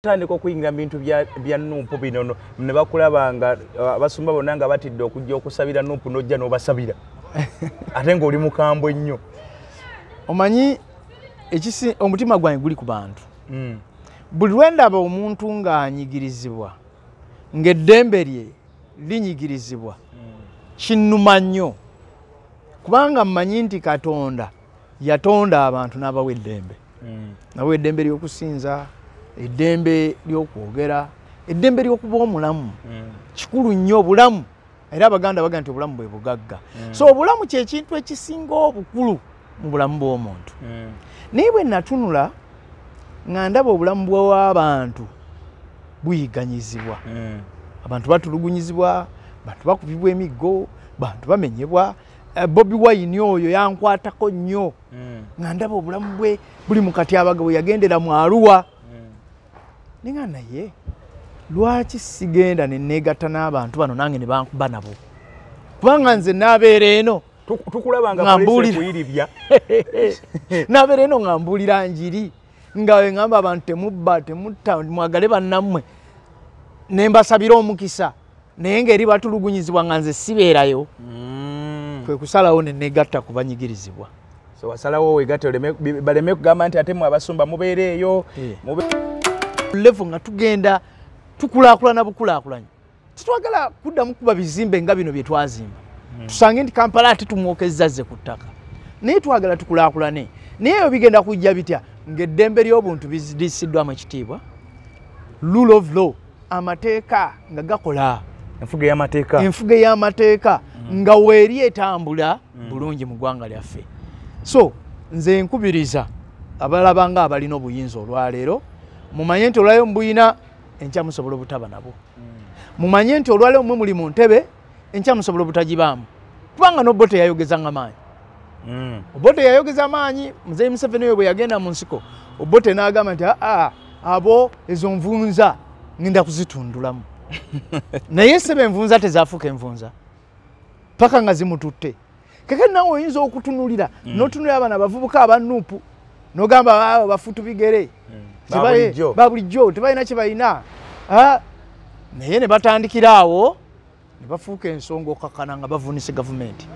Tandika okuyingira mu bintu bya NUP bino ne bakulaba nga abasumba bonna nga batidde okujja okusabira NUP n'ojja n'obasabira ate ng'oli mukambwe nnyo. Omanyi omutima gwange guli ku bantu. Buli lwe ndaba omuntu ng'anyigirizibwa, ng'eddembe lye linyigirizibwa, kinnuma nnyo, kubanga mmanyi nti Katonda yatonda abantu n'abawa eddembe. N'abawa eddembe ly'okusinza, eddembe ly'okwogera, eddembe ly'okuba omulamu. Kikulu nnyo obulamu, era Abaganda bagamba nti obulamu bwe bugagga. So obulamu kye kintu ekisinga obukulu mu bulamu bw'omuntu. Naye bwe natunula nga ndaba obulamu bw'abantu buyiganyizibwa, abantu batulugunyizibwa, abantu bakubibwa emiggo, bantu bamenyebwa. Bobi Wine oyo yankwatako nnyo, nga ndaba obulamu bwe buli mu katyabaga bwe yagendera mu Arua. Ninga naye lwaki sigenda ne neegatta n'abantu bano nange ne bankuba nabo, kubanga nze naabeera eno tukulaba nga poliisi ekuyiribya. Naabeera eno nga mbuulira njiri, nga we ŋŋamba abantu temubba, temutta, mwagale bannammwe, ne mbasabira omukisa, naye ng'eri batulugunyizibwa nga nze sibeerayo. Kwe kusalawo ne neegatta ku banyigirizibwa. So wasalawo weegatte baleme kugamba nti ate mmwe abasumba mubeera eyo. Level nga tugenda tukulaakulana bukulaakulanya, titwagala kuddamu kuba bizimbe nga bino bye twazimba, tusange nti Kampala ate tumwokezza zze ku ttaka, naye twagala tukulaakulane. Naye ebyo bigenda kujja bitya ng'eddembe ly'obuntu lisiddwamu ekitiibwa, rule of law, amateeka nga gakola, enfuga ey'amateeka nga weeri etambula bulungi mu ggwanga lyaffe. So nze nkubiriza abalaba nga abalina obuyinza olwaleero, mumanye nti olwaleero mubuyina, enkya musobola obutaba nabo. Mumanye nti olwaleero mmwe muli mu ntebe, enkya musobola obutagibaamu, kubanga n'Obote yayogezanga maanyi. Obote yayogeza maanyi. Muzeeyi Museveni oyo bwe yagenda mu nsiko, Obote n'agamba nti aa, abo ezo nvunza ngenda kuzitundulamu. Naye ssebe envunza tezaafuuka envunza paka nga zimututte. Keke naawe oyinza okutunulira, n'otunulira abaana abavubuka aba NUP n'ogamba abo bafutu bigere, babulijjo tebalina kye balina, naye ne batandikira awo ne bafuuka ensonga okkakkana nga bavunise gavumenti.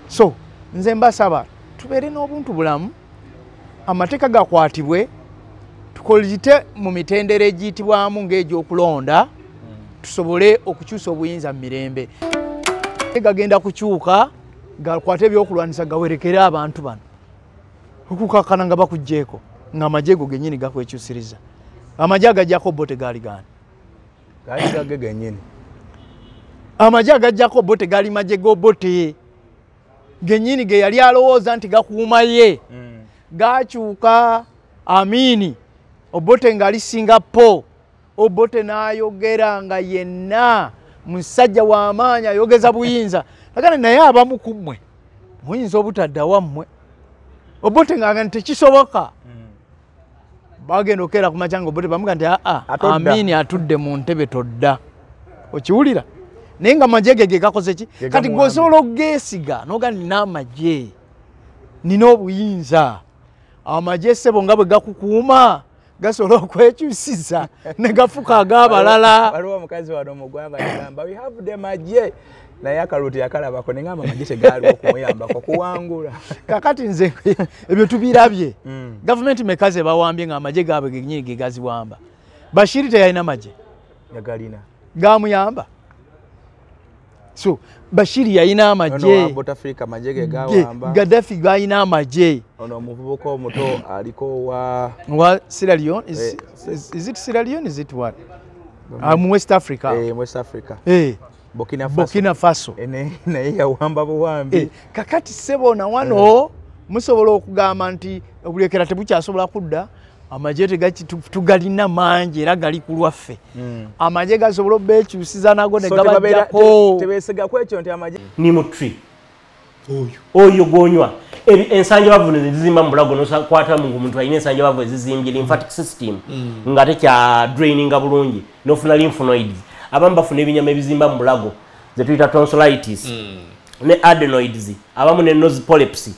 So nze mbasaba tubeere n'obuntu bulamu, amateeka gakwatibwe, tukolite mu mitendera egiyitibwamu ng'egyokulonda, tusobole okukyusa obuyinza mu mirembe. Gagenda kukyuka gakwate ebyokulwanisa gawerekere abantu bano okukakkana nga bakuggyeeko, ng'amagye go gennyini gakwekyusiriza. Amagye agajjako Obote gaali gaani? Gaali gage gennyini. Amagye agajjako Obote gaali magye g'Obote gennyini ge yali alowooza nti gakuuma ye. Gakyuka Amini, Obote ng'ali Singapore. Obote n'ayogera nga yenna musajja w'amaanyi, ayogeza buyinza. Agamba naye abamu ku mmwe muyinza obutadda wammwe. Obote ng'agamba nti tekisoboka. Bagenda okeera ku makya nga Obote bamugamba nti aa, Amini atudde mu ntebe todda. Okiwulira? Naye nga amagye ge gakoze ki? Kati gw'osobola okugeesiga n'ogamba nina amagye, nina obuyinza. Amagye ssebo nga bwe gakukuuma gasobola okwekyusiza ne gafuuka ag'abalala. Waliwo omukazi wano mu ggwanga yagamba we have the magye, naye akalulu teyakalabako, ne ngamba amagye tegaaliwo okumuyambako kuwangula. Kakati nze ebyo tubirabye. Gavumenti meka ze bawambye ng'amagye gaabwe gennyini ge gaziwamba. Bashiri teyalina magye, yagalina, gamuyamba. So Bashiri yalina amagye, Gaddafi galina amagye. Ono omuvubuka omuto aliko wa Sierra Leone, is it Sierra Leone, is it what? Mu West Africa. West Africa. Burkina Faso. Naye yawamba buwambi. Kakati ssebo na wano musobola okugamba nti obulekera tebukyasobola kudda, amagye tugalina mangi era gali ku lwaffe. Amagye gasobola obbeekyusiza nago ne gabajjako. Tebeesiga ku ekyo nti amagye Neem tree oyo gw'onywa ensanja bavu ne zizimba mu bulago, n'okwata mu muntu alina ensanja bavu ezizimbye lymphatic system nga tekya draininga bulungi, n'ofuna lymph nodes. Abamu bafuna ebinyama ebizimba mu bulago ze tuyita tonsillitis ne adenoids, abamu ne nose polyps.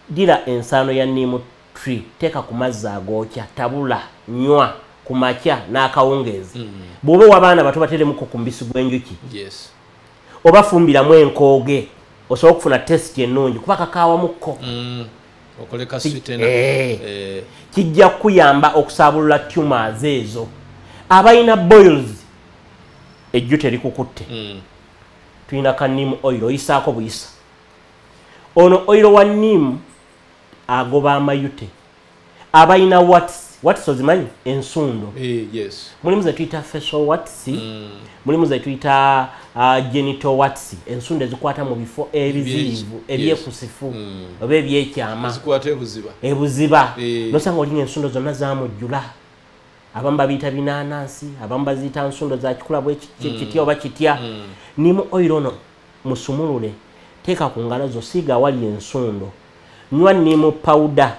Dira ensaano ya neem tree, teeka ku mazzi agookya, tabula, nywa. ku makya n'akawungeezi. Bw'oba w'abaana bato bateremuko ku mubisi gw'enjuki. Yes. Oba fumbiramu enkooge osobola okufuna test ennungi kuba kakaawamuko. Okoleka sweetener. Kijja kuyamba okusaabulula tumors ezo. Abalina boils ejju terikukutte. Tulina ka neem oil oyisaako buyisa. Ono oil wa neem agoba amayute. Abalina warts, warts ozimanyi? Ensundo. Yes. Mulimu ze tuyita facial warts, mulimu ze tuyita genital warts, ensundo ezikwata mu bifo ebizibu, ebyekusifu, oba ebyekyama. Ezikwata ebuziba. Ebuziba. Nosanga olina ensundo zonna zamujjula. Abamu babiyita binaanansi, abamu baziyita nsundo za kikula bwe kitya oba kitya. Neem oil ono musumulule, teeka ku ngalo zo, siiga awali ensundo. Nywa neem powder.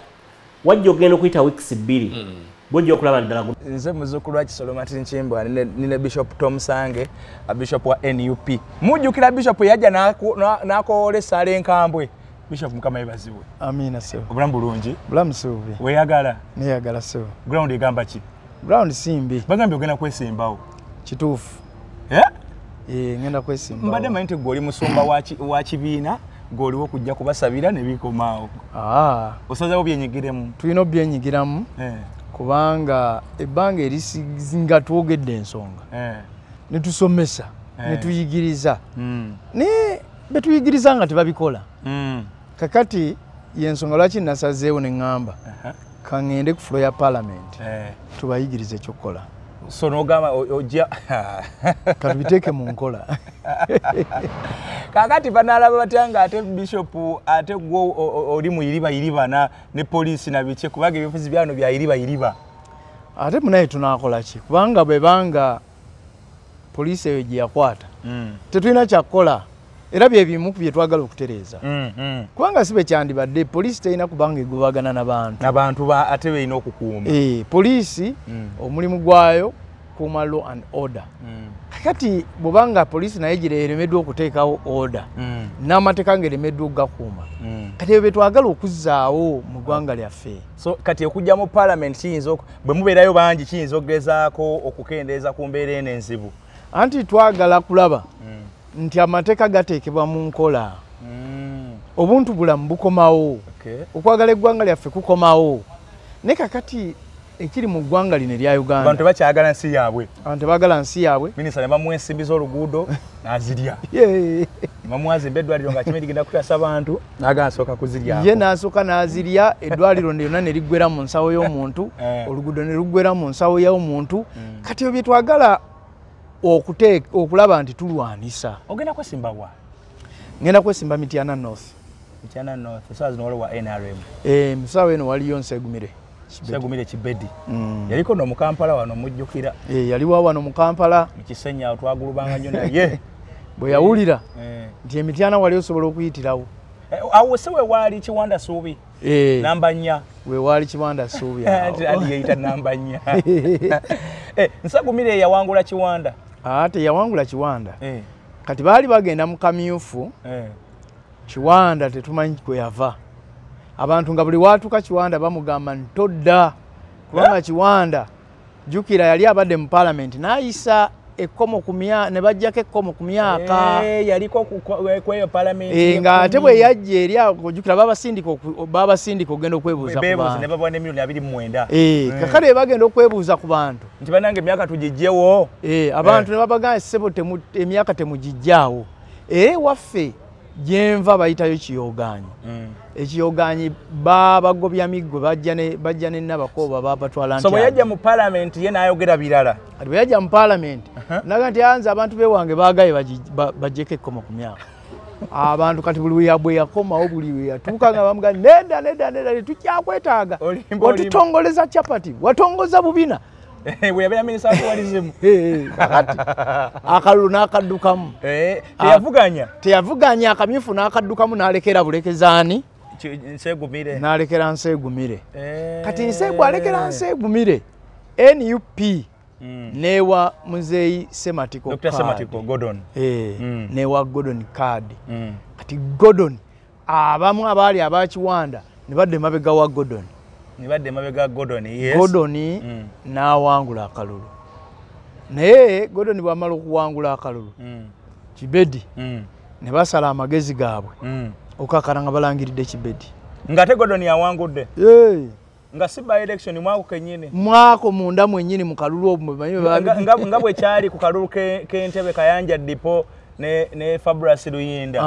Wajja ogenda okuyita weeks 2. Bw'ojja okulaba ddala. Nze muzzukulu wa Kisolo Martin Kimbwa nine Bishop Tom Sange, Bishop wa NUP. Mujjukira Bishop yajja n'akoola essaala enkambwe. Bishop Mukama yeebazibwe. Amiina ssebo. Obulamu bulungi? Bulamu ssuubi. Weeyagala? Neeyagala ssebo. Ground egamba ki? Ground si mbi. Bagambye ogenda kwesimbawo. Kituufu. Ngenda kwesimbawo. Mbadde mmanyi nti ggwe oli musumba wa kibiina, ggwe oliwo kujja kubasabira ne bikomaawo. Osazeewo byenyigiremu? Tulina obyenyigiramu kubanga ebbanga erisinga twogedde ensonga. Ne tusomesa, ne tuyigiriza. Naye be tuyigiriza nga tebabikola. Kakati y'ensonga lwaki nasazeewo ne ŋŋamba ka ŋŋende ku floor ya parliament tubayigirize ekyokukola. So n'ogamba ojja katubiteeke mu nkola. Kaakati banaalaba batya nga ate Bishop ate gwe oli mu iriba ne poliisi na biki, kubanga ebyobufuzi byano bya iriba. Ate munaye tunaakola ki? Kubanga bwe banga poliisi eyo gye yakwata tetulina kyakukola, era bye bimu ku bye twagala okutereeza. Kubanga si bwe kyandibadde, poliisi terina kubanga egobagana n'abantu. N'abantu ate beerina okukuuma. Poliisi omulimu gwayo kuuma law and order. Kakati bw'obanga poliisi naye gira eremeddwa okuteekawo order, n'amateeka ng'eremeddwa okugakuuma. Kati ebyo bye twagala okuzzaawo mu ggwanga lyaffe. So kati okujja mu parliament kiyinza bwe mubeerayo bangi kiyinza okugezaako okukendeeza ku mbeera eno enzibu. Anti twagala kulaba nti amateeka gateekebwa mu nkola. Obuntu bulamu bukomawo. Okwagala eggwanga lyaffe kukomawo. Naye kakati ekiri mu ggwanga lino erya Uganda. Abantu tebakyagala nsi yaabwe. Abantu tebaagala nsi yaabwe. Minisita ne bamuwa ensimbi z'oluguudo n'azirya. Bamuwa azimba eddwaliro nga kimanyi ligenda kutaasa bantu n'agamba asooka kuziryako. Ye n'asooka n'azirya, eddwaliro lyonna ne liggwera mu nsawo y'omuntu, oluguudo ne luggwera mu nsawo y'omuntu. Kati ebyo bye twagala okulaba nti tulwanisa. Ogenda kwesimba wa? Ngenda kwesimba Mityana North. Mityana North, essaawa zino waliwo wa NRM. Mu ssaawa eno waliyo Nsegumire. Nsegumire Kibedi. Yaliko nno mu Kampala wano mujjukira. Yaliwo wano mu Kampala. Mu Kisenyi awo twagulubanga nnyo naye. Bwe yawulira nti e Mityana wali osobola okuyitirawo. Awo si we waali Kiwanda Ssuubi? Namba 4. We waali Kiwanda Ssuubi awo. Ati yeeyita namba 4. Nsegumire yawangula Kiwanda. Ate yawangula Kiwanda. Kati baali bagenda mu kamyufu. Kiwanda tetumanyi kwe yava. Abantu nga buli watuuka Kiwanda bamugamba ntodda, kubanga Kiwanda jjukira yali abadde mu parliament n'ayisa ekkomo ku ne baggyako ekkomo ku myaka. Yaliko kweyo parliament. Nga ate bwe yajja eri ojjukira babasindika okugenda okwebuuza ku bantu. Ne babawa ne milioni 29. Kakale bagenda okwebuuza ku bantu. Nti bannange emyaka tugiggyewo. Abantu ne babagamba ssebo emyaka temugiggyaawo. Era ewaffe gyenva bayitayo Kiyogaanyi. Ekiyogaanyi babagobya miggo, bajja ne Nabakooba babatwala nti. So bwe yajja mu parliament ye n'ayogera birala. Kati bwe yajja mu parliament naga nti anze abantu bewange baagaye baggyeko ekkomo ku myaka. Abantu kati buli bwe yakomawo buli we yatuuka nga bamugamba nedda nedda nedda tukyakwetaaga. Watutongoleza chapati, watongoza bubina. Bwe yabeera minisita wa tourism. Kakati akalulu n'akaddukamu. Teyavuganya. Teyavuganya, akamyufu n'akaddukamu n'alekera bulekezaani. Nsegumire. N'alekera Nsegumire. Kati Nsegu alekera Nsegumire. NUP newa Muzeeyi Sematiko. Dr. Sematiko Gordon. Newa Gordon card. Kati Gordon abamu abaali abakiwanda ne badda emabega wa Gordon. Nibadde emabega Gordon, yes. Gordon n'awangula akalulu. Naye Gordon bw'amala okuwangula akalulu, Kibedi ne basala amagezi gaabwe okakana nga balangiridde Kibedi. Ng'ate Gordon yawangudde. Nga si by election mwako kennyini. Mwako munda mwennyini mu kalulu obwo nga bwe kyali ku kalulu k'entebe Kayanja Dipo ne Fabrice Luyinda.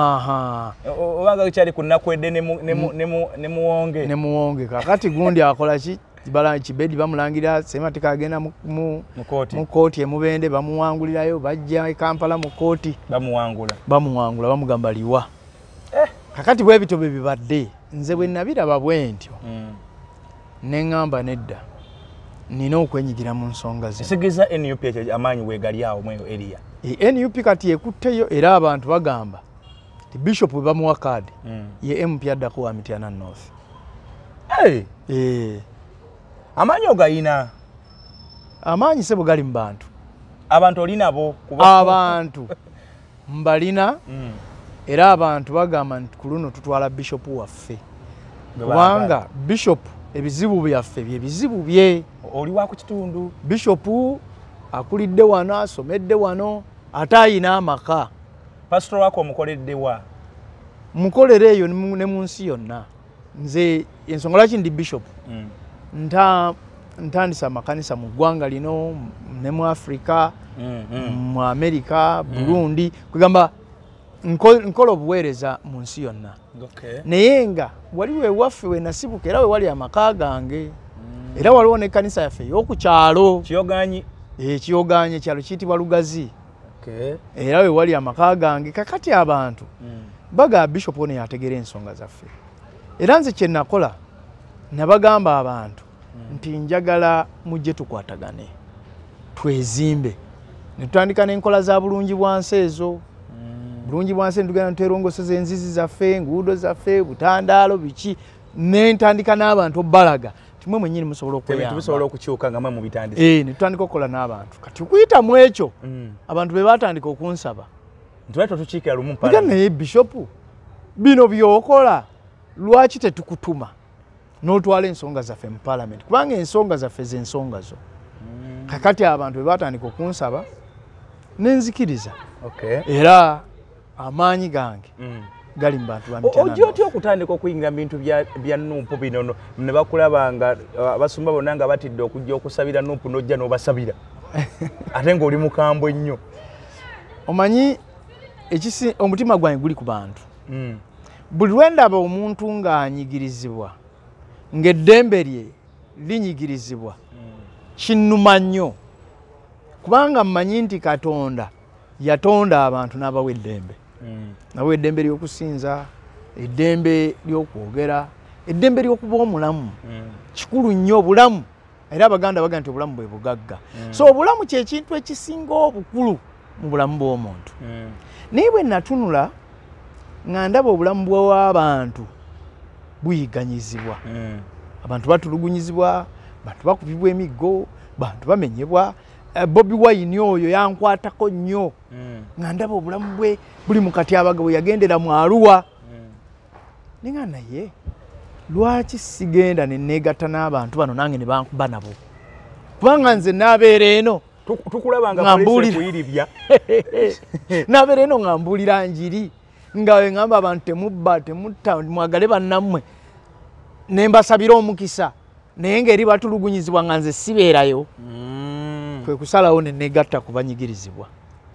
Obanga kyali ku Nakwedde ne Muwonge. Ne Muwonge. Kakati gundi akola ki? Kibedi bamulangira Semateeka agenda mu kooti e Mubende bamuwangulirayo, bajja e Kampala mu kooti bamuwangula bamugamba liwa. Kakati bwe bityo bwe bibadde, nze bwe nabiraba bwe ntyo ne ŋŋamba nedda, nina okwenyigira mu nsonga zino. Sigeza NUP amaanyi weegali awo mweyo area. NUP kati ekutteyo era abantu bagamba nti Bishop bwe bamuwa kaadi ye MP addako wa Mityana North. Amaanyi ogayina? Amaanyi sebo gali mu bantu. Abantu olinabo? Abantu mbalina era abantu bagamba nti ku luno tutwala Bishop waffe. Kubanga Bishop ebizibu byaffe bye bizibu bye. Oli wa ku kitundu. Bishop akulidde wano, asomedde wano, ate ayina amaka. Pastor wako omukoledde wa? Mukolere eyo ne mu nsi yonna. Nze ensonga lwaki ndi Bishop, ntandisa amakanisa mu ggwanga lino ne mu Africa, mu America, Burundi, kugamba nkola obuweereza mu nsi yonna. Naye nga waliwo ewaffe we nasibuka era we wali amaka gange, era waliwo n'ekkanisa yaffe ey'oku kyalo. Kiyoganyi? Kiyoganyi, ekyalo kiyitibwa Lugazi. Era we wali amaka gange. Kakati abantu bagamba Bishop ono yategeera ensonga zaffe. Era nze kye nakola, nabagamba abantu nti njagala mujje tukwatagane, twezimbe. Ne tutandika n'enkola za bulungi bwansi ezo. Bulungi bwansi ntugenda ntwerongoseza enzizi zaffe, enguudo zaffe, butandaalo, biki. Ne ntandika n'abantu obbalaga nti mwe mwennyini musobola okweyamba. Tusobola okukyuka nga mwe mubitandise. Ne tutandika okukola n'abantu. Kati okuyita mu ekyo, abantu be baatandika okunsaba. Nti lwaki totukiikira lumu mpala? Naye Bishop, bino by'okola lwaki tetukutuma n'otwala ensonga zaffe mu parliament? Kubanga ensonga zaffe ze nsonga zo. Kakati abantu be baatandika okunsaba ne nzikiriza. Era amaanyi gange gali mu bantu ba Mityana. Ojja otya okutandika okuyingira mu bintu bya NUP bino ne bakulaba nga abasumba bonna nga batidde okujja okusabira NUP n'ojja n'obasabira ate ng'oli mukambwe nnyo? Omanyi omutima gwange guli ku bantu. Buli lwe ndaba omuntu ng'anyigirizibwa, ng'eddembe lye linyigirizibwa, kinnuma nnyo. Kubanga mmanyi nti Katonda yatonda abantu n'abawa eddembe. Nabawa eddembe ly'okusinza, eddembe ly'okwogera, eddembe ly'okuba omulamu. Kikulu nnyo obulamu. Era Abaganda bagamba nti obulamu bwe bugagga. So obulamu kye kintu ekisinga obukulu mu bulamu bw'omuntu. Naye bwe natunula nga ndaba obulamu bw'abantu buyiganyizibwa. Abantu batulugunyizibwa, abantu bakubibwa emiggo, bantu bamenyebwa. Bobi Wine oyo yankwatako nnyo. Nga ndaba obulamu bwe buli mu katyabaga bwe yagendera mu Arua. Ninga naye lwaki sigenda ne neegatta n'abantu bano nange ne bankuba nabo? Kubanga nze naabeera eno tukulaba nga poliisi ekuyiribya. Naabeera eno nga mbuulira njiri, nga we ŋŋamba abantu temubba, temutta, mwagale bannammwe, ne mbasabira omukisa, naye ng'eri batulugunyizibwa nga nze sibeerayo. Kwe kusalawo ne neegatta ku banyigirizibwa.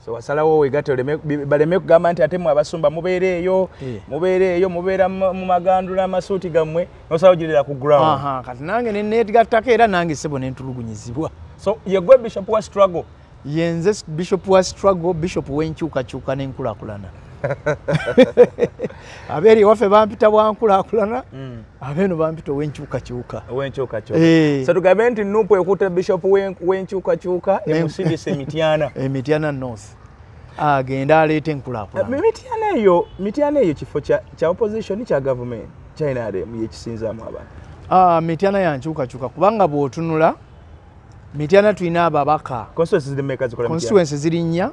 So wasalawo weegatte baleme kugamba nti ate mmwe abasumba mubeera eyo, mubeera eyo, mubeera mu magandula amasuuti gammwe, n'osalawo ogirira ku ground. Kati nange ne neegattako era nange ssebo ne ntulugunyizibwa. So ye gwe Bishop wa struggle? Ye nze Bishop wa struggle, Bishop w'enkyukakyuka n'enkulaakulana. Abeeri ewaffe bampita bwankulaakulana, abeeno bampita ow'enkyukakyuka. Ow'enkyukakyuka. So tugambe nti NUP ekutte Bishop w'enkyukakyuka emusindise Mityana. Mityana North. Agenda aleeta enkulaakulana. Mityana eyo kifo kya opposition kya government kya NRM yekisinzaamu abantu. Mityana ya nkyukakyuka kubanga bw'otunula Mityana tulina ababaka. Constituencies ziri mmeka zikola Mityana? Constituencies ziri nnya.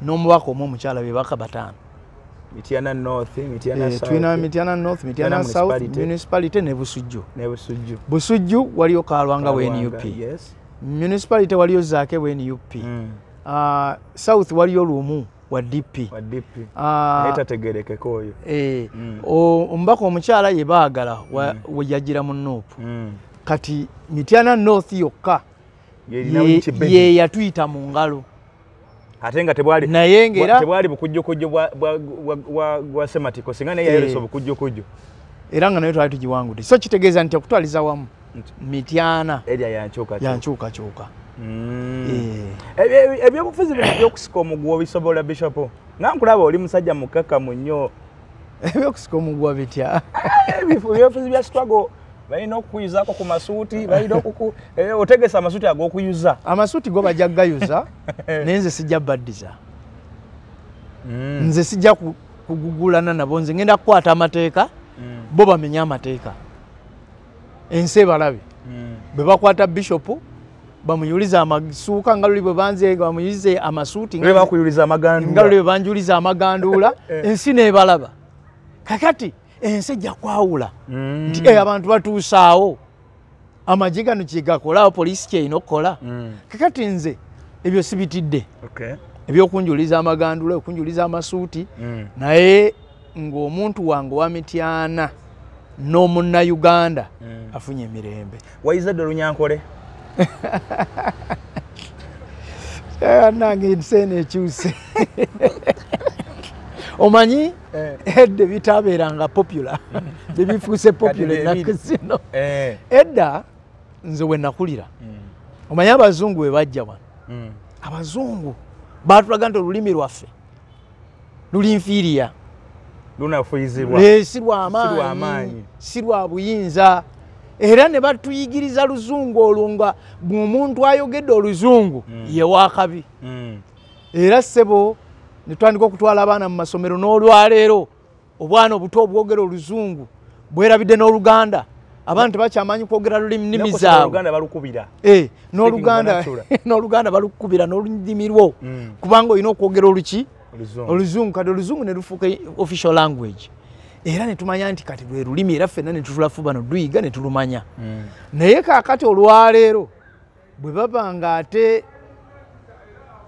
N'omubaka omu omukyala be baka 5. Mityana North, Mityana South. Tulina Mityana North, Mityana South, municipality ne Busujju. Ne Busujju. Busujju waliyo Kalwanga wa NUP. Yes. Municipality waliyo Zaake wa NUP. South waliyo Lumu wa DP. Wa DP. Etategerekeko oyo. Omubaka omukyala ye baagala we yagira mu NUP. Kati Mityana North yokka ye yatuyita mu ngalo. Ate nga tebwali naye ngera tebwali bukujjukujju bwa Sematiko singa naye yayolesa obukujjukujju era nga naye twali tugiwangudde. So kitegeeza nti okutwaliza wamu Mityana area yankyukakyuka. Ebyobufuzi bino ebyokusika omuguwa obisobola Bishop? Nga nkulaba oli musajja mukakkamu nnyo. Ebyokusika omuguwa bitya? Ebyobufuzi bya struggle balina okukuyuzaako ku masuuti, balina otegesa amasuuti ag'okuyuza. Amasuuti go bajja kugayuza naye nze sijja baddiza. Nze sijja kugugulana nabo, nze ngenda kukwata amateeka, bo bamenye amateeka. Ensi ebalabe. Bwe bakwata Bishop bamuyuliza amasuuka nga luli bwe banze bamuyulize amasuuti nga bakuyuliza amaganduula nga luli bwe banjuliza amaganduula ensi n'ebalaba. Kakati ensi ejja kwawula nti abantu batuusaawo amagye gano kye gakola, poliisi kyerina okukola. Kakati nze ebyo sibitidde ebyokunjuliza amaganduula, okunjuliza amasuuti, naye ng'omuntu wange wa Mityana n'omunnayuganda afunye emirembe. Wayize dda Olunyankole? Nange ensi eno ekyuse. Omanyi edda bitabeeranga popular tebifuuse popular ennaku zino. Edda nze we nakulira, omanyi abazungu we bajja wano, abazungu baatulaga nti olulimi lwaffe luli inferior, lunafuyizibwa, si lwa maanyi, si lwa buyinza. Era ne batuyigiriza luzungu olwo nga bw'omuntu ayogedde oluzungu ye wakabi. Era ssebo ne tutandika okutwala abaana mu masomero n'olwaleero obwana obuto obwogera oluzungu bwerabidde n'Oluganda. Abaana tebakyamanyi kwogera lulimi nnimi zaabwe. N'Oluganda balukubira. N'Oluganda balukubira n'olulimi lwo kubanga olina okwogera oluki? Oluzungu. Kati oluzungu ne lufuuka official language. Era ne tumanya nti kati lwe lulimi era ffenna ne tutulafuba n'oluyiga ne tulumanya. Naye kaakati olwaleero bwe baba nga ate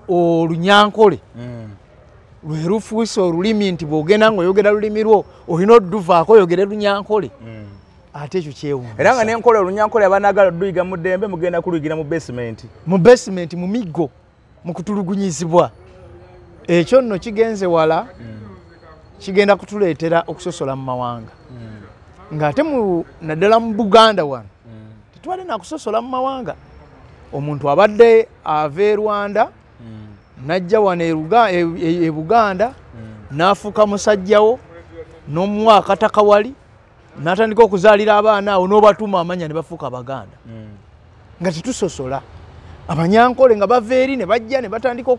Olunyankole lwe lufuuse olulimi nti bw'ogenda ng'oyogera lulimi lwo olina odduvaako oyogere Lunyankole, ate ekyo kyewuunyisa. Era nga n'enkola Olunyankole abanaagala odduyiga mu ddembe mugenda kuluyigira mu basement. Mu basement, mu miggo, mu kutulugunyizibwa. Ekyo nno kigenze wala, kigenda kutuleetera okusosola mu mawanga. Ng'ate naddala mu Buganda wano tetwali nakusosola mu mawanga. Omuntu abadde ava e Rwanda n'ajja wano e Buganda n'afuuka musajjawo n'omuwa akataka wali n'atandika okuzaalira abaana awo n'obatuuma amannya ne bafuuka Abaganda. Nga tetusosola. Abanyankole nga bava eri ne bajja ne batandika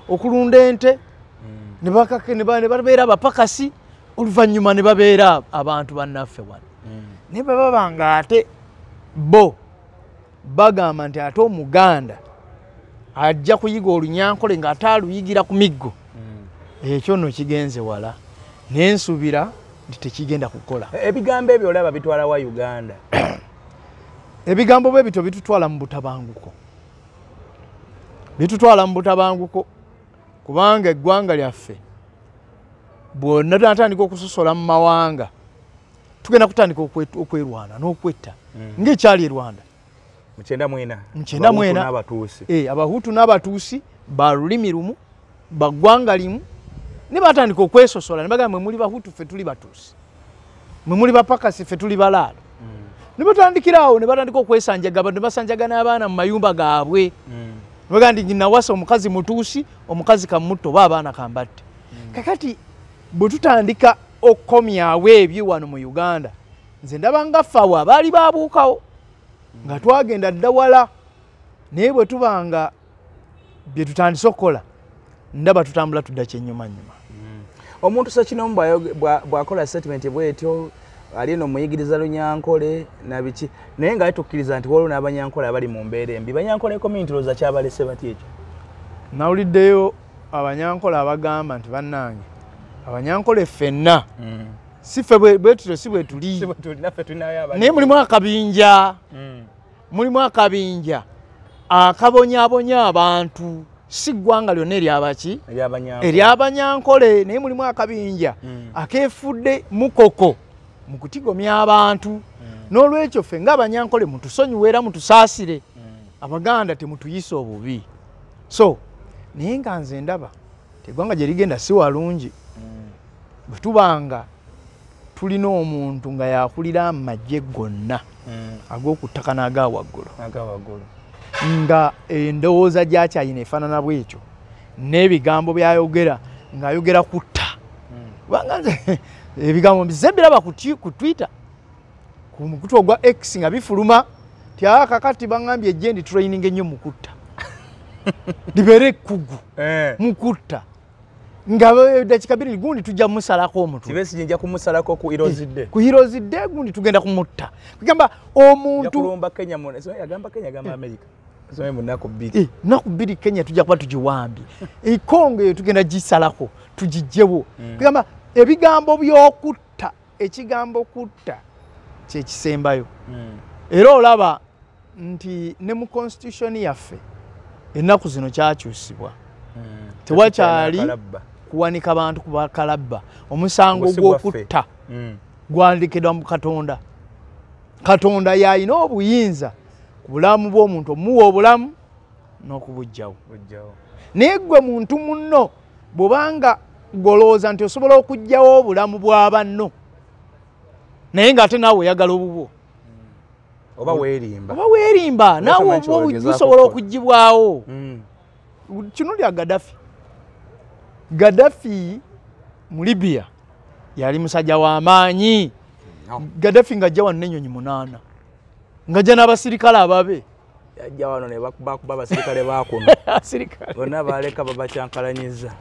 okulunda ente ne babeera abapakasi, oluvannyuma ne babeera abantu bannaffe wano. Naye bwe baba nga ate bo bagamba nti ate Omuganda ajja kuyiga Olunyankole ng'ate aluyigira ku miggo, ekyo nno kigenze wala. Naye nsuubira nti tekigenda kukola. Ebigambo ebyo olaba bitwala wa Uganda? Ebigambo bwe bityo bitutwala mu butabanguko. Bitutwala mu butabanguko kubanga eggwanga lyaffe bwonna tunatandika okusosola mu mawanga tugenda kutandika okwerwana n'okwetta ng'ekyali e Rwanda. Mu 94. Mu 94. Abahutu n'Abatuusi ba lulimi lumu, ba ggwanga limu, ne batandika okwesosola ne bagamba mwe muli Bahutu ffe tuli Batuusi, mwe muli Bapakasi ffe tuli Balaalo. Ne batandikira awo ne batandika okwesanjaga, ne basanjaga n'abaana mu mayumba gaabwe. Ne bagamba nti nawasa omukazi Mutuusi, omukazi kamutto oba abaana kambatte. Kakati bwe tutandika okukomyawo ebyo wano mu Uganda, nze ndaba nga ffe awo abaali baabuukawo nga twagenda dda wala. Naye bwe tuba nga bye tutandise okukola ndaba tutambula tudda kyennyumanyuma. Omuntu sekinomu bw'akola statement bw'etyo ali eno muyigiriza Lunyankole na biki, naye nga tukkiriza nti waliwo n'Abanyankole abali mu mbeera embi. Banyankole community lowooza kyabalese batya ekyo? Nawuliddeyo Abanyankole abagamba nti bannange Abanyankole ffenna si ffe bwe tutyo, si bwe tuli, naye mulimu akabinja, mulimu akabinja akabonyaabonya abantu. Si ggwanga lyonna eryabaki, eryabanyankole, naye mulimu akabinja akeefudde mukoko mu kutigomya abantu. N'olwekyo ffe ng'abanyankole mutusonyiwe era mutusaasire, Abaganda temutuyisa obubi. So naye nga nze ndaba eggwanga gye ligenda si walungi. Bwe tubanga tulina omuntu nga yakulira amagye gonna ag'oku ttaka n'agawaggulu, nga endowooza gyakyayina efaanana bwetyo, n'ebigambo byayogera ng'ayogera kutta, kubanga nze ebigambo mbize mbiraba ku Twitter, ku mukutu ogwa X, nga bifuluma ti kakati baŋŋambye ejje ndi training ennyo mu kutta, libeere ekkugu mu kutta, nga dakiika 2 gundi tujja musalako omutwe. Besigye nja kumusalako ku Heroes Day. Ku Heroes Day gundi tugenda kumutta. Kugamba omuntu yakulumba Kenya, yagamba Kenya, yagamba America. Some mu nnaku 2. Nnaku 2 Kenya tujja kuba tugiwambye. Kongo eyo tugenda gisalako tugijjewo. Kugamba ebigambo by'okutta, ekigambo kutta kyekisembayo. Era olaba nti ne mu constitution yaffe ennaku zino kyakyusibwa. Tewakyali kuwanika bantu ku bakalabba. Omusango gw'okutta gwandikiddwa mu Katonda. Katonda y'alina obuyinza ku bulamu bw'omuntu, omuwa obulamu n'okubuggyawo. Naye ggwe muntu munno bw'obanga golowooza nti osobola okuggyawo obulamu bwa banno, naye ng'ate naawe oyagala obubwo, oba weerimba, oba weerimba, naawe busobola okuggyibwawo. Kino lya Gaddafi. Gaddafi mu Libya yali musajja wa maanyi. Gaddafi ng'ajja wano n'ennyonyi 8, ng'ajja n'abasirikale ababe. Yajja wano ne bakuba abasirikale baakuno bonna baleka babakyankalanyiza.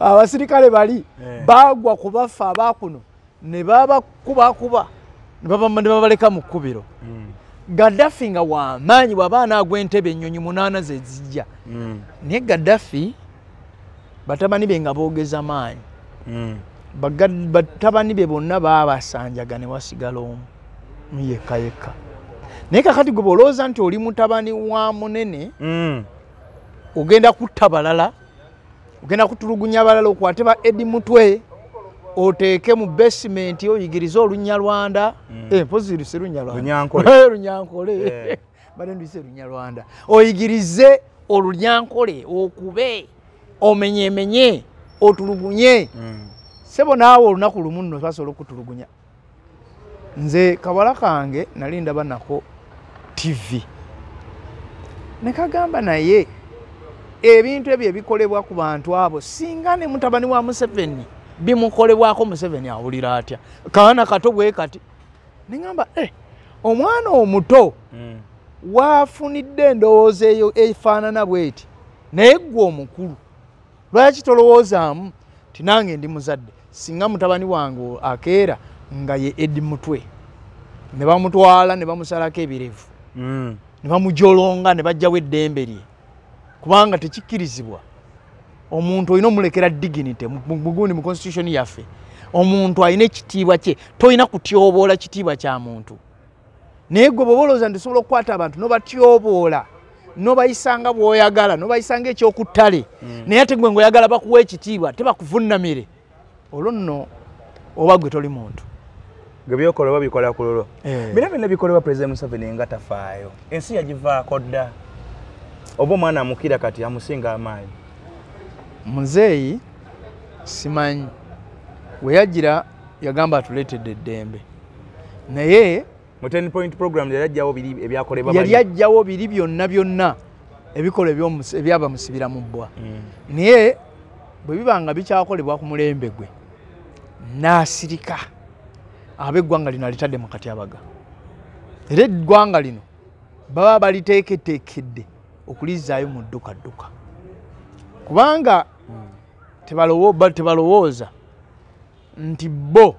Abasirikale bali baagwa ku bafa abaakuno ne babakubakuba ne babaleka mu kkubiro. Gaddafi nga wa maanyi, bw'aba anaagwa entebe ennyonyi 8 ze zijja. Naye Gaddafi batabani be nga boogeza maanyi, batabani be bonna baabasanjaga ne wasigala omu yekka yekka. Naye kakati gwe bw'olowooza nti oli mutabani wa munene, ogenda kutta balala, ogenda kutulugunya balala, okwate ba Eddie Mutwe oteeke mu basement oyigirize Olunyarwanda. Mpozi si Lunyarwanda, Lunyankole, bade nduyise Lunyarwanda, oyigirize Olunyankole, okube, omenyemenye, otulugunye. Sebo naawe olunaku lumu nno basobola okutulugunya. Nze kawala kange nali ndaba nako TV, ne kagamba naye ebintu ebyo ebikolebwa ku bantu abo, singa ne mutabani wa Museveni bimukolebwako, Museveni awulira atya? Kaana kato bwe kati. Ne ŋŋamba omwana omuto waafunidde endowooza eyo efaanana bweti, naye ggwe omukulu lwaki tolowoozaamu ti nange ndi muzadde, singa mutabani wange akeera nga ye Eddie Mutwe ne bamutwala ne bamusalako ebirevu, ne bamujolonga ne bajjawo eddembe lye, kubanga tekikkirizibwa. Omuntu olina omulekera dignity mugundi mu constitution yaffe. Omuntu alina ekitiibwa kye, tolina kutyoboola kitiibwa kya muntu. Naye gwe bw'oba olowooza nti osobola okukwata abantu n'obatyoboola, n'obayisanga bw'oyagala, n'obayisanga ekyokuttale, naye ate gwe ng'oyagala bakuwa ekitiibwa tebakuvunnamire, olwo nno oba gwe toli muntu. Gwe byokola oba bikola ku lulwo. Bino byonna bikolebwa President Museveni nga tafaayo. Ensi yagivaako dda. Oba omwana amukira kati amusinga amaanyi. Muzeeyi simanyi we yajjira yagamba atuleetedde eddembe, naye mu 10 point program yali ajjawo biri ebyakolebwa, yali ajjawo biri byonna byonna ebikolwa ebyabamusibira mu bbwa. Naye bwe biba nga bikyakolebwa ku mulembe gwe, n'asirika, aba eggwanga lino alitadde mu katyabaga. Era eggwanga lino baba baliteeketeekedde okulizzaayo mu ddukadduka, kubanga tebalowooza nti bo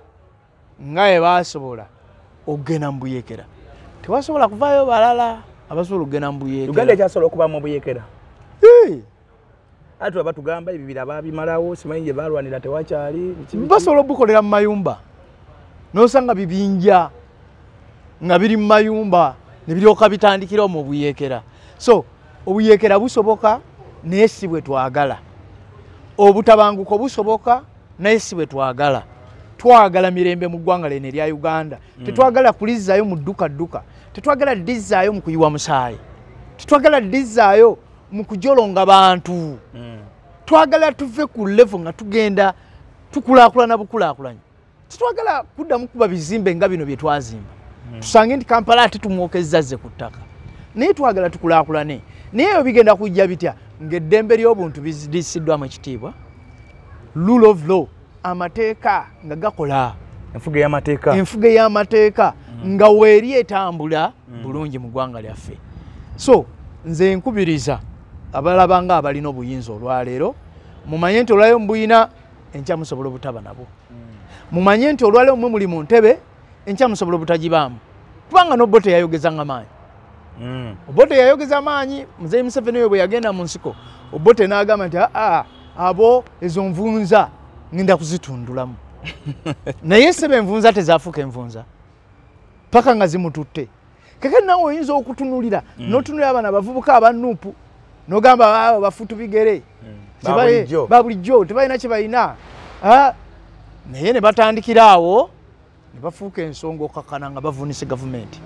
nga bwe baasobola okugenda mu buyekera, tewasobola kuvaayo balala abasobola okugenda mu buyekera. Uganda ekyasobola okuba mu buyekera? Ate abatugamba ebibira babimalawo, simanyi gye balwanira tewakyali. Basobola obukolera mu mayumba, nosanga bibinja nga biri mu mayumba ne biryoka bitandikira mu buyeekera. So obuyeekera busoboka naye si bwe twagala, obutabanguko busoboka naye si bwe twagala. Twagala mirembe mu ggwanga lino erya Uganda. Tetwagala kulizzaayo mu dduka dduka, tetwagala lizzaayo mu kuyiwa musaayi, tetwagala lizzaayo mu kujolonga bantu. Twagala tuve ku level nga tugenda tukulaakulana bukulaakulanya. Tetwagala kuddamu kuba bizimbe nga bino bye twazimba, tusange nti Kampala ate tumwokezza zze ku ttaka. Naye twagala tukulaakulane. Naye ebyo bigenda kujja bitya ng'eddembe ly'obuntu lisiddwamu ekitiibwa, rule of law, amateeka nga gakola, enfuga y'amateeka, enfuga y'amateeka nga weeri etambula bulungi mu ggwanga lyaffe. So nze nkubiriza abalaba nga abalina obuyinza olwaleero, mumanye nti olwaleero mubuyina, enkya musobola obutaba nabwo. Mumanye nti olwaleero mmwe muli mu ntebe, enkya musobola obutagibaamu, kubanga n'Obote yayogezanga maanyi. Obote yayogeza maanyi. Muzeeyi Museveni oyo bwe yagenda mu nsiko, Obote n'agamba nti aa, abo ezo nvunza ngenda kuzitundulamu. Naye sebe envunza tezaafuuka envunza paka nga zimututte. Keke nawe oyinza okutunulira, n'otunulira abaana abavubuka aba Nuupu n'ogamba abo bafutu bigere, babulijjo tebalina kye balina. Naye ne batandikira awo ne bafuuka ensonga okakkana nga bavunise gavumenti.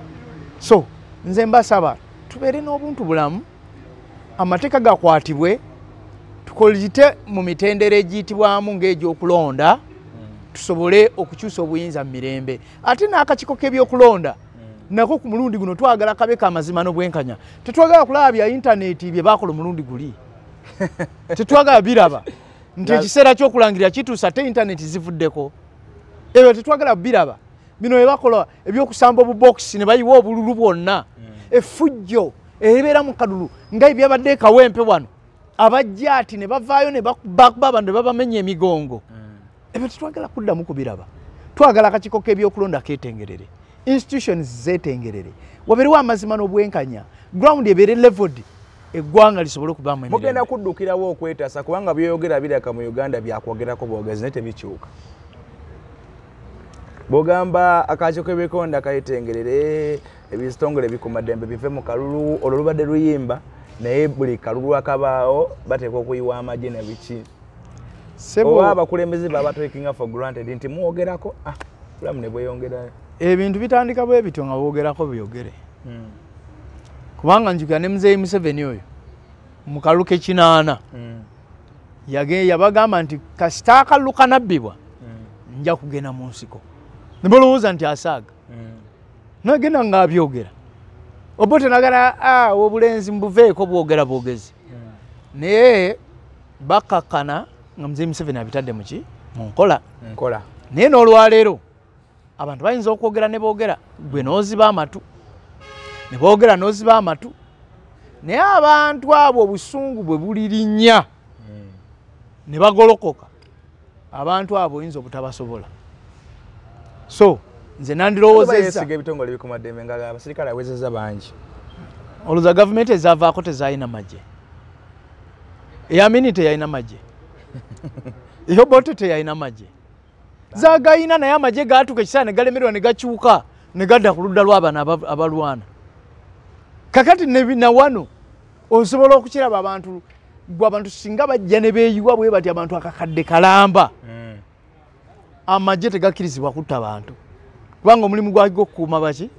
So nze mbasaba tubeere n'obuntu bulamu, amateeka gakwatibwe, tukolite mu mitendera egiyitibwamu ng'egyokulonda, tusobole okukyusa obuyinza mu mirembe. Ate n'akakiiko k'ebyokulonda nako ku mulundi guno twagala kabe ka mazima n'obwenkanya. Tetwagala kulaba bya intaneti bye bakola omulundi guli, tetwagala biraba nti ekiseera ky'okulangirira kituuse ate intaneti zivuddeko. Ebyo tetwagala biraba. Bino bye bakola ebyokusamba obubokisi ne bayiwa obululu bwonna, effujjo eribeera mu kalulu nga ebyabadde e Kawempe wano, abajja ati ne bavaayo ne bakuba abantu ne babamenya emigongo. Ebyo tetwagala kuddamu kubiraba. Twagala akakiiko k'ebyokulonda keetengerere, institutions zeetengerere, wabeerewo amazima n'obwenkanya, ground ebeere leveled, eggwanga lisobole okubaamu emirembe. Mugenda kuddukirawo okwetaasa, kubanga byeyogera biraka mu Uganda byakwogerako bwogezi naye tebikyuka. Bw'ogamba akakiiko k'ebyokulonda kayetengerere, ebitongole ebikuumaddembe bive mu kalulu, olwo lubadde luyimba, naye buli kalulu akabaawo bateekwa okuyiwa amagye na biki. Oba abakulembeze baba taking for granted nti mwogerako, bulamu ne bweyongerayo. Ebintu bitandika bwe bityo nga boogerako byogere. Kubanga njukira ne Muzeeyi Museveni oyo mu kalulu k'ekinaana yabagamba nti kasita akalulu kanabbibwa nja kugenda mu nsiko. Ne balowooza nti asaaga, nagenda ng'abyogera. Obote nagala obulenzi mbuveeko bwogera bwogezi. Naye bakakkana nga Muzeeyi Museveni abitadde muki mu nkola. Naye n'olwaleero abantu bayinza okwogera ne boogera, gwe n'oziba amatu, ne boogera n'oziba amatu. Naye abantu abo obusungu bwe bulirinnya ne bagolokoka, abantu abo oyinza obutabasobola. So nze nandirowoozezza ebitongole ebikuumaddembe nga abasirikale awezezza bangi. Olowooza gavumenti ezaavaako tezaalina magye, eyamini teyalina magye, Obote teyalina magye, zaagayina, naye amagye gaatuuka ekiseera ne galemererwa ne gakyuka ne gadda ku ludda lw'abano abalwana. Kakati na wano osobola okukiraba abantu gwe abantu singa bajja ne beeyiwa bwe bati abantu akakadde kalamba, amagye tegakkirizibwa kutta bantu, kubanga omulimu gwagwo okukuuma baki,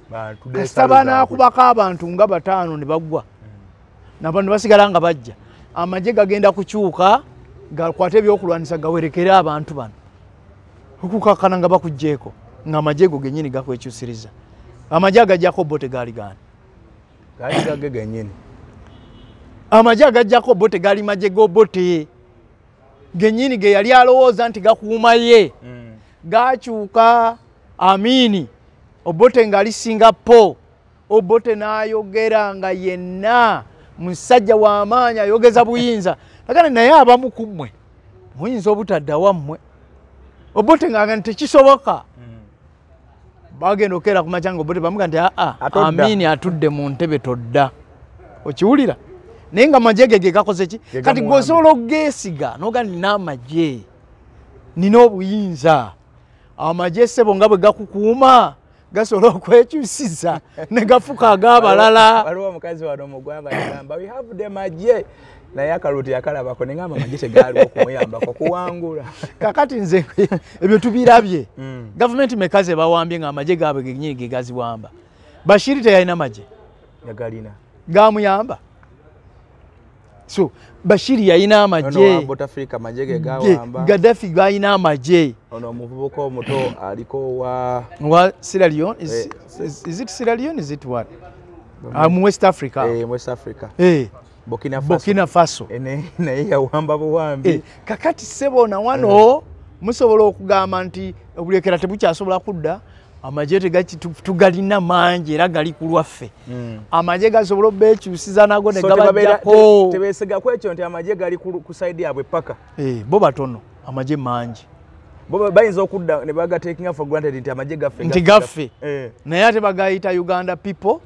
kasita banaakubako abantu nga bataano ne baggwa, n'abantu basigala nga bajja, amagye gagenda kukyuka gakwate ebyokulwanisa gawerekere abantu bano okukakkana nga bakuggyeeko, ng'amagye go gennyini gakwekyusiriza. Amagye agajjako Obote gaali gaani? Gaali gage gennyini. Amagye agajjako Obote gaali magye g'Obote gennyini ge yali alowooza nti gakuuma ye. Gakyuka Amini, Obote ng'ali Singapore, Obote n'ayogera nga yenna musajja w'amaanyi ayogeza buyinza. Agamba naye abamu ku mmwe muyinza obutadda wammwe. Obote ng'agamba nti tekisoboka. Bagenda okeera ku makya nga Obote bamugamba nti aa, Amini atudde mu ntebe todda. Okiwulira? Naye nga amagye ge gakoze ki? Kati gw'osobola okugeesiga n'oga nina amagye, nina obuyinza. Amagye ssebo nga bwe gakukuuma gasobola okwekyusiza ne gafuka ag'abalala. Waliwo omukazi wano mu ggwanga yagamba we have the magye, naye akalulu teyakalabako ne ngamba amagye tegaaliwo kumuyambako kuwangula. Kakati nze ebyo tubirabye. Gavumenti meka ze bawambye ng'amagye gaabwe gennyini ge gaziwamba. Bashiri teyalina magye. Yagalina. Gamuyamba. So Bashiri yalina amagye. Ono Bouteflika amagye ge gawamba. Gaddafi galina amagye. Ono omuvubuka omuto aliko wa Sierra Leone. Is it Sierra Leone? Is it what? Mu West Africa. West Africa. Burkina Faso. Burkina Faso. Naye yawamba buwambi. Kakati ssebo na wano musobola okugamba nti obulekera tebukyasobola kudda. Amagye tugalina mangi era gali ku lwaffe. Amagye gasobola obbekyusiza nago ne gabajjako. Tebeesiga ku ekyo nti amagye gali ku side yaabwe paka. Bo batono, amagye mangi. Bo bayinza okudda ne bagatekinga for granted nti amagye gaffe. Nti gaffe. Naye ate bagayita Uganda People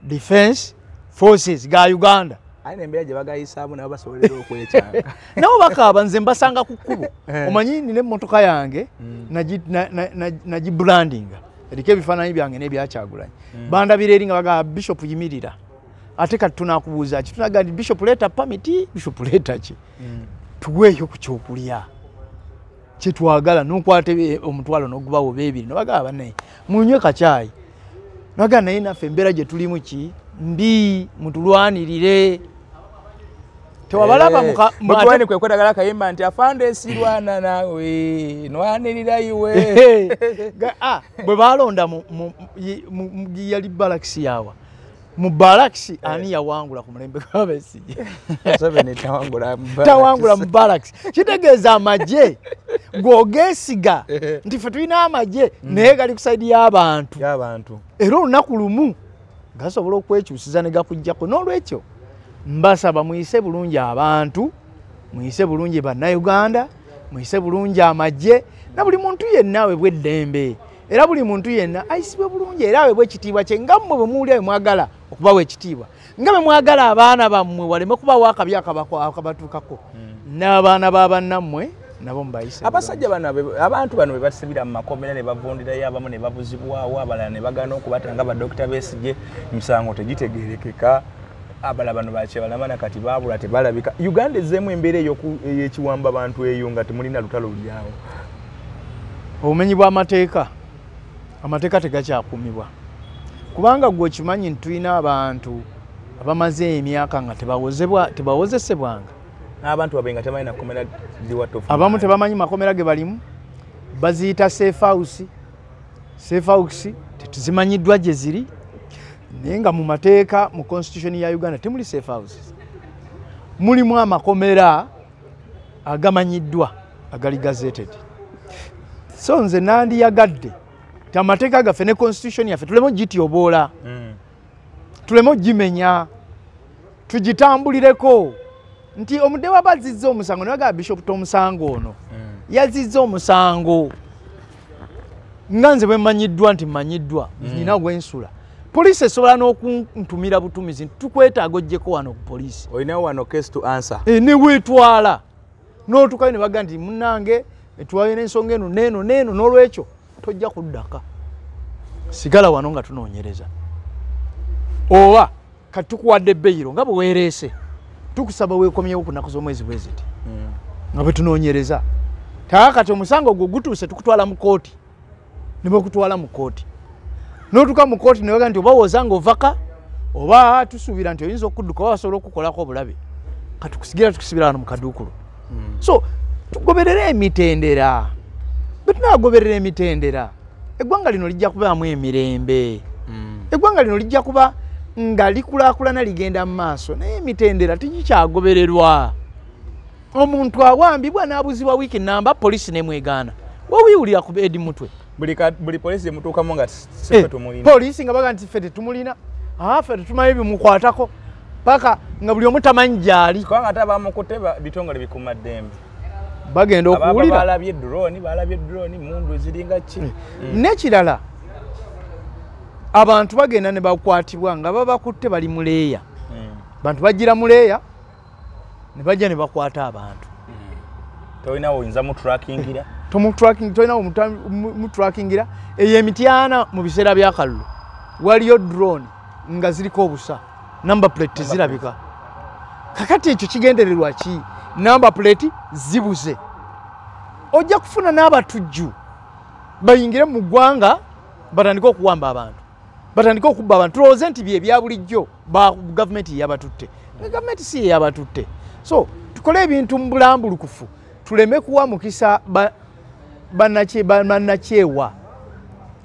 Defence Forces ga Uganda. Aye nembeera gye bagayisaamu nabo basobolera okwekyanga. Nabo bakaaba nze mbasanga ku kkubo. Omanyi nina emmotoka yange nagibrandinga. Eriko ebifaananyi byange n'ebyakyagulanyi. Bandabira eri nga bagamba Bishop yimirira. Ate kati tunaakubuuza ki? Tunaga nti Bishop leeta pamiti, Bishop leeta ki? Tuweeyo ku kyokulya kye twagala n'okwata omutwalo n'ogubawo oba ebiri. Nabagamba bannaye munywe kacaayi. Nabagamba naye naffe embeera gye tulimu ki mbi, mutulwanirire. Tewabalaba mutwani kwe kwetagala kayimba nti afande sirwana naawe nwanirira iwe. Bwe balonda yali balakisi yawa mu balakisi ani yawangula ku mulembe gwa Besigye? Tawangula mu balakisi. Kitegeeza amagye g'ogeesiga nti ffe tulina amagye naye gali ku sayidi y'abantu. Era olunaku lumu gasobola okwekyusiza ne gakuggyako. N'olwekyo mbasaba muyise bulungi abantu, muyise bulungi bannayuganda, muyise bulungi amagye na buli muntu yenna aweebwe eddembe. Era buli muntu yenna ayisibwe bulungi era aweebwe ekitiibwa kye nga mmwe bwe muwulira bwe mwagala okubawa ekitiibwa, nga bwe mwagala abaana bammwe waleme kubawo akabi akabatuukako, n'abaana ba bannammwe nabo mubayise. Abasajja bano abantu bano be basibira mu makomera ne bavundirayo abamu ne babuzibwawo abalala ne bagaana okubata nga badokita Besigye, emisango tegitegeerekeka. Abala bano bakyebalamana kati baabula tebalabika. Uganda ezzeemu embeera ey'ekiwamba bantu eyo nga temulina lutalo lulyawo. Obumenyi bw'amateeka, amateeka tegakyakuumibwa. Kubanga gwe okimanyi nti tulina abantu abamaze emyaka nga tebawozesebwanga. N'abantu babe nga tebalina makomera liwatofu. Abamu tebamanyi makomera ge balimu, baziyita safe house. Safe house tetuzimanyiddwa gye ziri. Naye nga mu mateeka mu constitution ya Uganda temuli safe houses. Mulimu amakomera agamanyiddwa agali gazetted. So nze nandiyagadde nti amateeka gaffe ne constitution yaffe tuleme ogityoboola, tuleme ogimenya, tugitambulireko. Nti omudde waba azizza omusango ne bagamba Bishop Tomusango ono yazizza omusango nga nze bwe mmanyiddwa nti mmanyiddwa nina gwensula. Poliisi esobola n'okuntumira butumizi nti tukwetaaga oggyeko wano ku poliisi. Olinawo wano case to answer. Ne weetwala n'otuukayo ne bagamba nti munnange twalina ensonga eno n'eno n'eno n'olwekyo tojja kuddaka, sigala wano nga tunoonyereza. Oba kati tukuwadde beyiro nga bwe weereese, tukusaba weekomyewo ku nnaku z'omwezi bwe ziti nga bwe tunoonyereza. Kati omusango gwo gutuuse tukutwala mu kooti, ne bakutwala mu kooti. N'otuuka mu kooti ne bagamba nti oba wozanga ovaka oba tusuubira nti oyinza okudduka oba basobola okukukolako obulabe, kati tukusigira tukusibira wano mu kaduukulu. So tugoberere emitendera. Bwe tunaagoberera emitendera, eggwanga lino lijja kubaamu emirembe. Eggwanga lino lijja kuba nga likulaakulana ligenda mu maaso, naye emitendera tegikyagobererwa. Omuntu awambibwa n'abuzibwa wiiki namba poliisi n'emwegaana. Wowiwulira ku Edi Mutwe. Buli poliisi emutuukamu nga ffe tumulina. Poliisi nga bagamba nti ffe tetumulina, ffe tetumanyi bimukwatako, paka nga buli omu tamanyi gy'ali. Kubanga ate abamukutte bitongole bikuumaddembe. Bagenda okuwulira. Balabye drone, mundu ziringa ki. N'ekirala abantu bagenda ne bakwatibwa nga babakutte bali mu leeya. Bantu bajjira muleeya ne bajja ne bakwata abantu. Tolina oyinza mutrackingira. Tomutracking, tolina mutrackingira. Eyo emityana mu biseera by'akalulu waliyo drone nga ziriko obusa, number plate tezirabika. Kakati ekyo kigendererwa ki? Number plate zibuze. Ojja kufuna n'abatujju bayingire mu ggwanga batandike okuwamba abantu, batandike okubba abantu. Tulowooze nti bye bya bulijjo ba gavumenti yabatutte, ne gavumenti si ye yabatutte. So tukole ebintu mu bulambulukufu, tuleme kuwa mukisa bannakyewa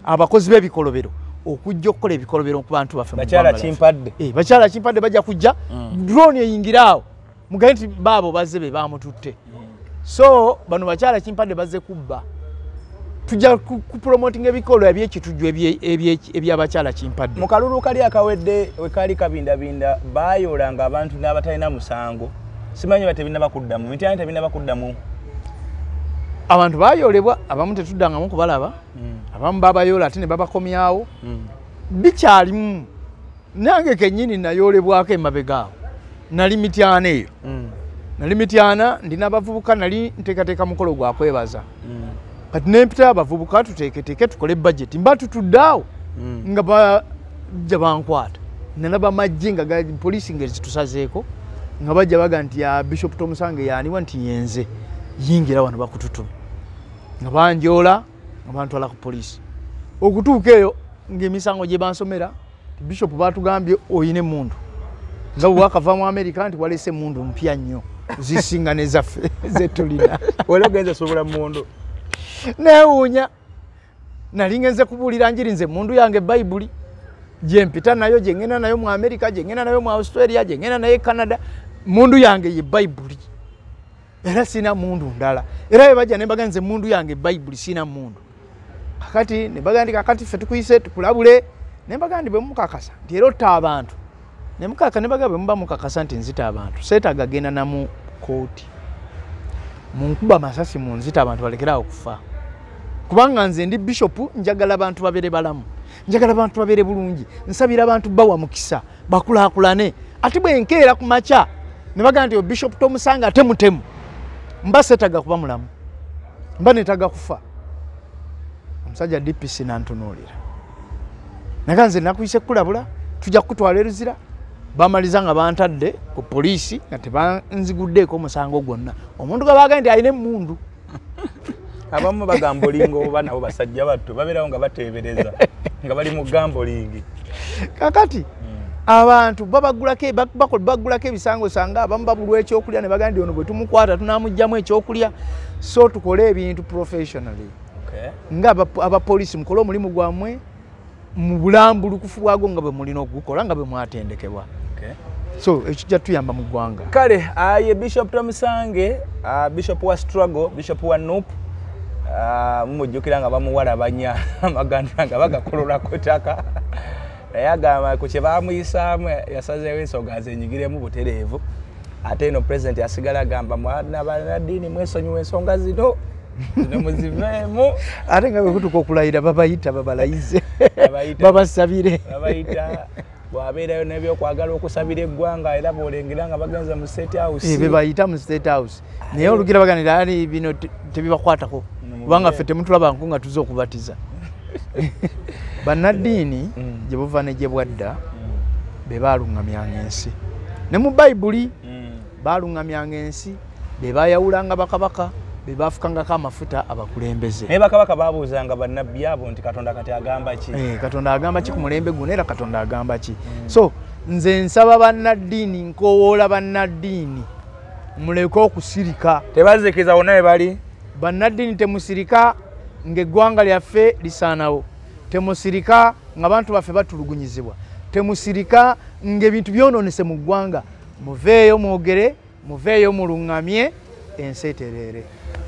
abakozi b'ebikolobero okujja okukola ebikolobero ku bantu baffe. Bakyala Kimpadde. Bakyala Kimpadde bajja kujja, drone eyingira awo mugambe nti baabo bazze be bamututte. So bano bakyala Kimpadde bazze kubba. Tujja kupromotinga ebikolwa ebyekitujju ebyabakyala Kimpadde. Mu kalulu kali akawedde we kaali kabindabinda baayolanga abantu n'abatalina musango. Simanyi batebinnaba kuddamu, mityana tebinnaba kuddamu. Abantu baayolebwa, abamu tetuddangamu kubalaba, abamu babayoola ate ne babakomyawo. Bikyalimu. Nange kennyini nayoolebwako emabega awo. Nali mityana eyo. Nali mityana, ndina abavubuka, nali nteekateeka mukolo gwa kwebaza. Kati nempita abavubuka tuteeketeeke tukole budget. Mba tutudde awo nga bajja bankwata. Nalaba amagye nga poliisi ng'ezitusazeeko nga bajja baga nti ya Bishop Tomusange yaaniwa nti yenze yingira wano bakututuma. Nga banjoola nga bantwala ku poliisi. Okutuuka eyo ng'emisango gye bansomera Bishop baatugambye oyina emmundu. Nga bwe wakava mu Amerika nti waleese emmundu mpya nnyo zisinga n'ezaffe ze tulina. Wali ogenze sobola mmundu. Neewuunya. Nali ngenze kubuulira njiri nze emmundu yange Bayibuli gye mpita nayo, gye ngenda nayo mu Amerika, gye ngenda nayo mu Australia, gye ngenda nayo e Canada. Mmundu yange ye Bayibuli. Era sina mmundu ndala. Era bwe bajja ne mbaga nze emmundu yange Bayibuli, sina mmundu. Kakati ne mbaga nti kakati ffe tukuyise tukulabule. Ne mbaga nti bwe mukakasa nti era otta abantu. Ne mukaka ne mbaga bwe muba mukakasa nti nzita abantu, seetaaga genda na mu kkooti. Munkuba amasasi munzita abantu balekere awo kufa. Kubanga nze ndi bishop, njagala abantu babeere balamu, njagala abantu babeere bulungi, nsabira abantu bawa mukisa bakulaakulane. Ate bwe nkeera ku makya ne baga nti Bishop Tomusange ate mutemu, mba seetaaga kuba mulamu, mba neetaaga kufa. Omusajja DPC nantunuulira, naga nze nakuyise kukulabula, tujja kukutwala e Luzira. Bamaliza nga bantadde ku poliisi nga tebanziguddeeko omusango gwonna. Omuntu gwe baagambye nti alina emmundu. Abamu bagambolinga oba nabo basajja batto babeerawo nga bateebereza nga bali mu gambolingi. Kakati abantu babagulako ebisango sanga abamu babulwa ekyokulya ne bagamba nti ono bwe tumukwata tunaamuggyamu ekyokulya. So tukole ebintu professionally. Nga abapoliisi mukole omulimu gwammwe mu bulambulukufu bwagwo nga bwe mulina okugukola nga bwe mwatendekebwa. So ekyo kijja tuyamba mu ggwanga. Kale ye Bishop Tomusange, Bishop wa Struggle, Bishop wa NUP, mumujjukira nga bamuwalabanya amaganda nga bagakololako ttaka. Naye agamba ku kye baamuyisaamu yasazeewo ensonga azenyigiremu butereevu. Ate eno President asigala agamba mwana bannaddiini mwesonyiwe ensonga zino, zino muziveemu. Ate nga bwe kutuuka okulayira babayita babalayize, babasabire. Babayita bw'abeerayo n'ebyokwagala okusabira eggwanga era bw'olengera nga bagenze mu State House. Be bayita mu State House. Naye olugira baganira ali bino tebibakwatako kubanga ffe temutulabanko nga tuzze okubatiza. Bannaddiini gye buva ne gye bwadda be baaluŋŋamyanga ensi. Ne mu Bayibuli baaluŋŋamyanga ensi, be baayawulanga bakabaka, be baafukangako amafuta abakulembeze. Naye bakabaka baabuuzanga bannabbi abo nti Katonda kati agamba ki? Katonda agamba ki ku mulembe guno era Katonda agamba ki? So nze nsaba bannaddiini, nkoowoola bannaddiini muleke okusirika. Tebazikiza wonna we bali. Bannaddiini temusirika ng'eggwanga lyaffe lisaanawo. Temusirika ng'abantu baffe batulugunyizibwa. Temusirika ng'ebintu byonoonese mu ggwanga. Muveeyo mwogere, muveeyo muluŋŋamye ensi etereere.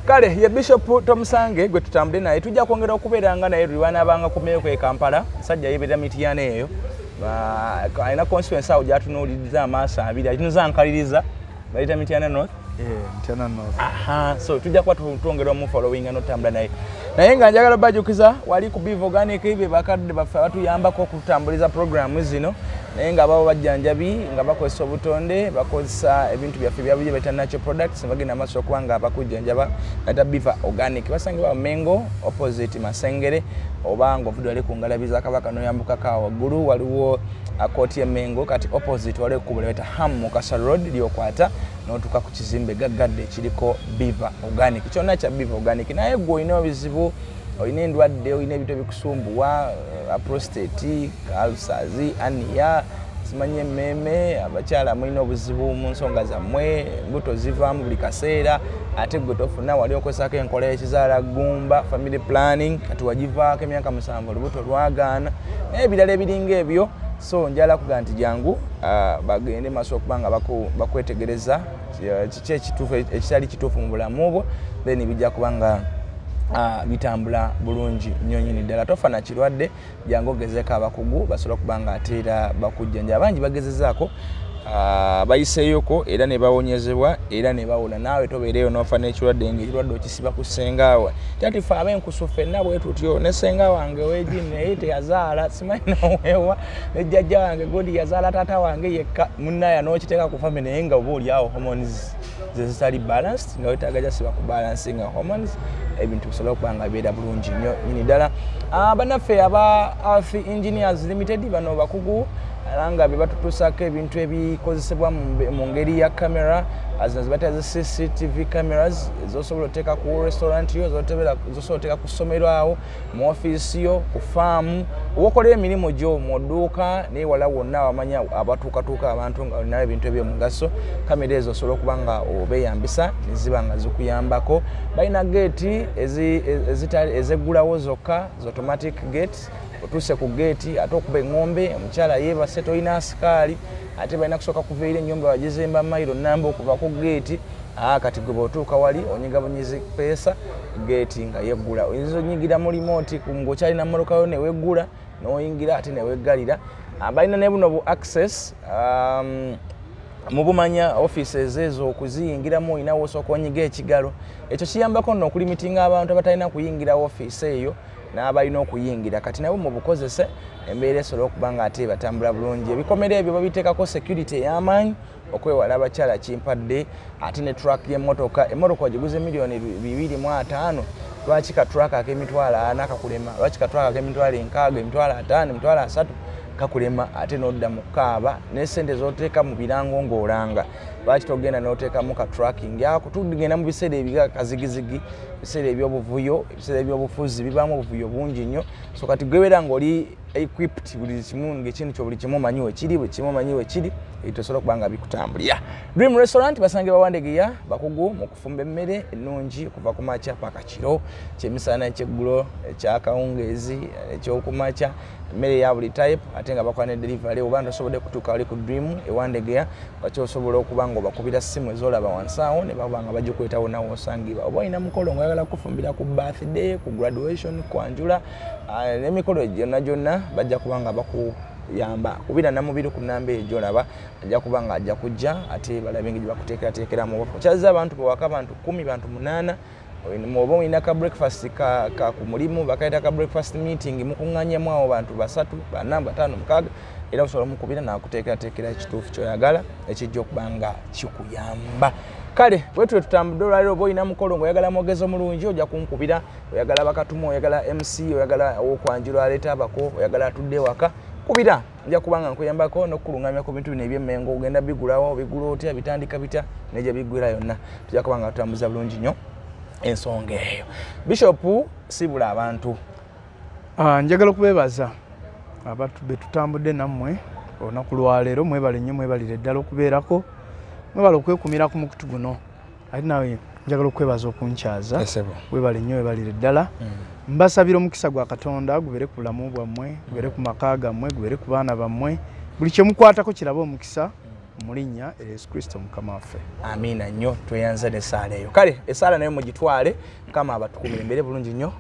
Kale ye Bishop Tomusange gwe tutambule naye, tujja kwongera okubeeranga naye luli banaabanga kumeeko e Kampala. Musajja yeebeera Mityana eyo, alina constituency awo gy'atunuuliriza amaaso abiri, atunuza nkaliriza, bayita Mityana North. Mityana North. Aha, so tujja kuba twongera omufollowinga n'otambula naye. Naye nga njagala obajjukiza wali ku Biv Organic be bakadde baffe abatuyambako okutambuliza programu zino. Naye nga babo bajjanjabi nga bakozesa obutonde, bakozesa ebintu byaffe bya bulijjo bayita natural products, bagenda maaso okuba nga bakujjanjaba bayita Biva Organic. Basangibwa Mengo opposite Masengere, oba ng'ovudde wali ku ngalabi za Kabaka n'oyambukako awo waggulu waliwo kooti y'e Mengo, kati opposite waliwo ekkubo lye bayita Ham Mukasa Road ly'okwata n'otuuka ku kizimbe gaggadde ekiriko Biva Organic. Kyonna kya Biva Organic. Naye gwe olina obuzibu, olina endwadde, olina ebintu ebikusumbuwa, prostate, ulcers, hernia, simanyi emmeeme, abakyala mulina obuzibu mu nsonga zammwe, embuto zivaamu buli kaseera, ate gwe tofuna, wali okozesako enkola y'ekizaala ggumba, family planning, kati wagivaako emyaka 7 olubuto lwagaana, n'ebirala ebiringa ebyo. So njala kuga nti jangu bagende maaso okuba nga bakwetegereza kiki ekituufu ekitali kituufu mu bulamu bwo, then bijja kuba nga bitambula bulungi nnyo nnyini ddala. Tofa na kirwadde, jangu ogezeeko abakugu basobola okuba nga ate era bakujjanjaba. Bangi bagezezaako, bayiseeyoko era ne bawonyezebwa era ne bawona. Naawe tobeereeyo n'ofa n'ekirwadde ng'ekirwadde okisiba ku ssengaawe. Tati ffe ab'enkusu ffenna bwe tutyo, ne ssenga wange weegi naye teyazaala, simanyi noweewa, ne jjajja wange godi yazaala taata wange yekka, munnaaya n'okiteeka ku family, naye nga oba oli awo hormones ze zitali balanced, nga weetaaga just bakubalansinga hormones, ebintu bisobola okuba nga bibeera bulungi nnyo nnyini ddala. Bannaffe aba Earth Engineers Limited bano bakugu era nga be batutuusaako ebintu ebikozesebwa mu ngeri ya kamera, zino ze bayita zi CCTV cameras, z'osobola oteeka ku restaurant yo, z'osobola oteeka ku ssomero awo, mu ofiisi yo, ku faamu, wokolera emirimu gyo, mu dduuka, n'ewala wonna wamanya abatuukatuuka abantu nga olinawo ebintu eby'omugaso. Kamera ezo osobola okuba nga obeeyambisa ne ziba nga zikuyambako. Balina geeti ezeggulawo zokka, zi automatic gates. Otuuse ku geeti ate okuba eŋŋombe, omukyala yeebase, tolina asikaali, ate balina kusooka kuva eri ennyumba bagizimba mayiro namba okuva ku geeti. Kati gwe bw'otuuka wali onyiga bunyizi peesa, geeti nga yeggula. Oyinza onyigira mu remote ng'okyalina mmotoka yo ne weggula, n'oyingira ate ne weggalira. Balina ne buno bu access, mubumanya offices ezo okuziyingiramu olina w'osooka onyiga ekigalo. Ekyo kiyambako nno okulimitinga abantu abatalina kuyingira ofiisi eyo n'abalina okuyingira. Kati nabo mubukozese, embeera esobola okuba nga ate batambula bulungi. Ebikomera ebyo babiteekako security ey'amaanyi okwewala abakyala kimpadde, ate ne truck y'emmotoka. Emmotoka ogiguze miliyoni 250, lwaki ka truck ak'emitwalo 40 kakulema? Lwaki ka truck ak'emitwalo 60, emitwalo 50, emitwalo 30 kakulema, ate n'odda mu kukaaba n'essente z'oteeka mu birango ng'olanga? Lwaki togenda n'oteekamu ka tracking ako? Tugenda mu biseera ebya kazigizigi, ebiseera eby'obuvuyo, ebiseera eby'obufuzi bibaamu obuvuyo bungi nnyo. So kati gwe beera ng'oli equipped buli kimu, ng'ekintu kyo buli kimu omanyi we kiri, buli kimu omanyi we kiri, ebyo tosobola okuba nga bikutambulira. Dream Restaurant basangibwa Wandegeya, bakugu mu kufumba emmere ennungi okuva ku makya paka kiro, ekyemisana, ekyeggulo, ekyakawungeezi, ekyokumakya, emmere ya buli type, ate nga bakola ne delivery. Oba ntosobodde kutuuka wali ku Dream e Wandegeya, lwaki osobola okuba nga obakubira ssimu ez'olaba wansi awo ne baba nga bagikweta wonna w'osangibwa. Oba olina mukolo ng'oyagala kufumbira ku birthday, ku graduation, kwanjula, n'emikolo gyonna gyonna bajja kuba nga bakuyamba. Kubira Namubiru ku nnamba eyo gy'olaba, ajja kuba nga ajja kujja ate balabe engeri gye bakuteekerateekeramu. Okyazza abantu bwewaka bantu 10, bantu 8, oba olina ka breakfast ka ku mulimu, bakayita ka breakfast meeting, mukuŋŋaanyemu awo bantu 3, 4, 5, 6, era osobola omukubira n'akuteekerateekera ekituufu ky'oyagala ekijja okuba nga kikuyamba. Kale bwe tutambudde olwaleero, oba olina mukolo ng'oyagala mwogezi omulungi ojja kunkubira, oyagala bakatuma, oyagala MC, oyagala ow'okwanjula aleeta abako, oyagala atudde ewaka, kubira, nja kuba nga nkuyambako n'okukuluŋŋamya ku bintu bino eby'Emmengo, ogenda bigulawo, obigula otya, bitandika bitya, ne gye biggwera yonna. Tujja kuba nga tutambuza bulungi nnyo ensonga eyo. Bishop, siibula abantu. Njagala okubeebaza abantu be tutambudde nammwe olunaku lwaleero, mwebale nnyo, mwebalire ddala okubeerako, mwebale okwekumira ku mukutu guno. Ate nawe njagala okwebaza okunkyaza, webale nnyo, webalire ddala. Mbasabira omukisa gwa Katonda gubeere ku bulamu bwammwe, gubeere ku maka gammwe, gubeere ku baana bammwe, buli kye mukwatako kirabe omukisa mu linnya erya Yesu Kristo Mukama waffe. Amiina nnyo, tweyanze n'essaala eyo. Kale essaala nayo mugitwale, Mukama abatukuumire, mbeere bulungi nnyo.